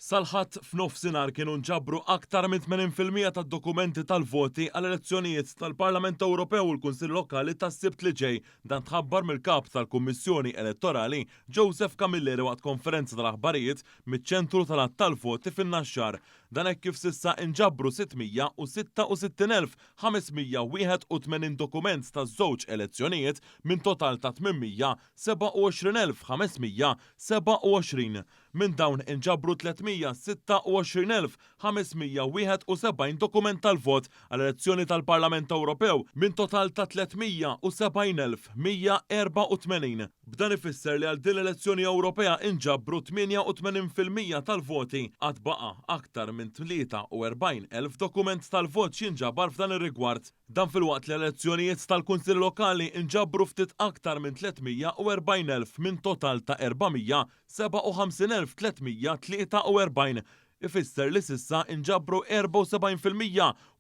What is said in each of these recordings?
Sal-Ħadd f'nofsinhar kienu nġabru aktar minn 80% tad-dokumenti tal-voti għall-elezzjonijiet tal-Parlament Ewropew u l-Kunsill Lokali tas-Sibt li ġej. Dan tħabbar mill-Kap tal-Kummissjoni Elettorali, Joseph Camilleri waqt konferenza tal-aħbarijiet miċ-ċentru tal-għadd tal-voti fin-Naxxar. Dan hekk kif s'issa inġabru 666,581 dokument taż-żewġ elezzjonijiet minn total ta' 827,527. Minn dawn inġabru 326,571 dokument tal-vot għall-elezzjoni tal-Parlament Ewropew minn total ta' 370,184. B'dan ifisser li għal din l-elezzjoni Ewropea inġabru 88% tal-voti. Għad baqa' aktar minn 43,000 dokument tal-vot x'jinġabar f'dan ir-rigward. Dan filwaqt li għall-elezzjonijiet tal-Kunsilli Lokali inġabru ftit aktar minn 340,000 minn total ta' 457,343. Ifisser li s'issa inġabru 74%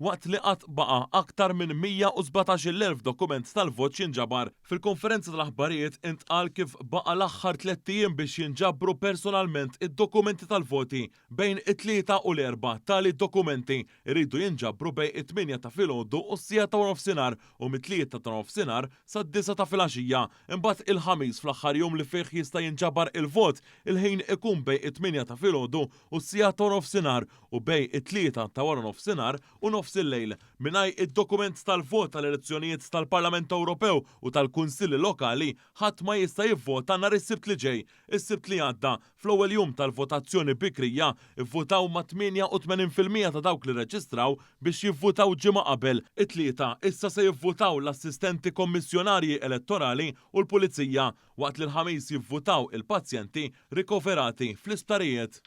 waqt li għad baqa' aktar minn 117,000 dokument tal-vot x'jinġabar. Fil-konferenza tal-aħbarijiet intqal kif baqa' l-aħħar tlett ijiem biex jinġabru personalment id-dokumenti tal-voti. Bejn it-Tlieta u l-Erbgħa tali dokumenti jridu jinġabru bejn it-tmienja ta' filgħodu u s-siegħa ta' waranofsinhar u mit-tlieta ta' nofsinhar sad-disgħa ta' filgħaxija. Imbagħad il-Ħamis fl-aħħar jum li fih jista' jinġabar il-vot, il-ħin ikun bejn it-tmienja ta' filgħodu u s-siegħa ta' waranofsinhar u bejn it-tlieta ta' waranofsinhar u nofsillejl. Mingħajr id-dokument tal-vot tal-elezzjonijiet tal-Parlament Ewropew u tal-Kunsilli Lokali, ħadd ma jista' jivvota nhar is-Sibt li ġej. Is-Sibt li għadda, fl-ewwel jum tal-votazzjoni bikrija, ivvutaw mat-88% ta' dawk li rreġistraw biex jivvutaw ġimgħa qabel. It-Tlieta, issa se jivvutaw l-assistenti kommissjonarji elettorali u l-pulizija, waqt li l-Ħamis jivvutaw il-pazjenti rikoverati fl-isptarijiet.